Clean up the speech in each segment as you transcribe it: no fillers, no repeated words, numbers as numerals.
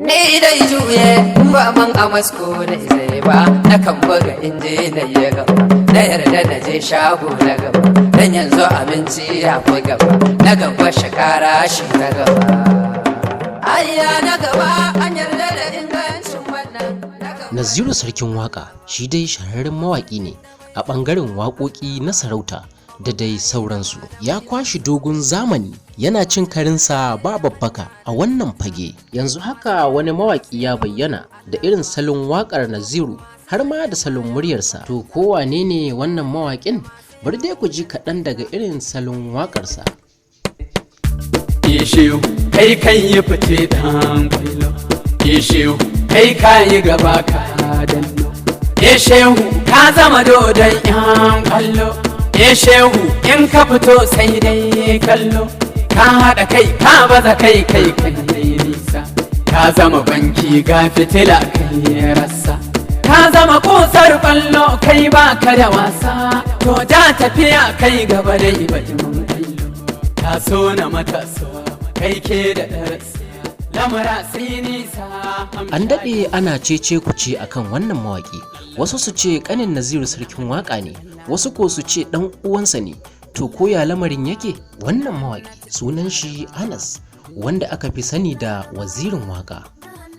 Ni dai juye ba man a masko na zai ba, na kan buga inji na yi gaba, na yarda na je shago na gaba, dan yanzu abinci ya fi gaba, na gaba shekara shi na gaba. Ayya na gaba an yarda da ingancin wannan. Na gaba. Naziru Sarkin Waka shi dai shahararren mawaƙi ne a ɓangaren waƙoƙi na sarauta da dai sauransu. Ya kwashi dogon zamani yana cin karinsa ba babbaka a wannan fage. Yanzu haka wani mawaƙi ya bayyana da irin salon waƙar Naziru har ma da salon muryarsa. To ko wane ne wannan mawaƙin? Bari dai ku ji kaɗan daga irin salon waƙarsa. Ishehu kai kan yi fice dan kwailo, Ishehu kai ka yi gaba ka danno, Ishehu ka zama dodon yan kallo, Ishehu in ka fito sai dai kallo, ka haɗa kai ka baza kai kai kai nisa, ka zama banki ga fitila kai rassa, ka zama kusar kwallo kai baka da wasa, to da tafiya kai gaba dai bajimin kallo. Taso na matasa kai ke da darasi lamura sai nisa. An daɗe ana cece kuce akan wannan mawaƙi, wasu su ce ƙanin Naziru Sarkin Waƙa ne, wasu ko su ce ɗan uwansa ne. To ko ya lamarin yake? Wannan mawaƙi sunan shi Anas, wanda aka fi sani da Wazirin Waƙa.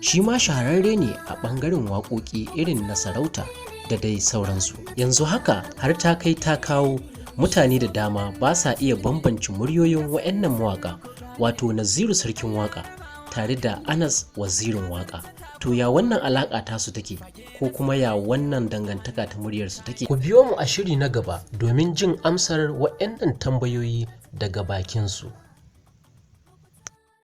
Shi ma shahararre ne a ɓangaren waƙoƙi irin na sarauta da dai sauransu. Yanzu haka har ta kai ta kawo mutane da dama ba sa iya bambance muryoyin waɗannan mawaƙa, wato Naziru Sarkin Waƙa tare da Anas Wazirin Waka. To ya wannan alaƙa tasu take, ko kuma ya wannan dangantaka ta muryarsu take? Ku biyo mu a shiri na gaba domin jin amsar waɗannan tambayoyi daga bakinsu.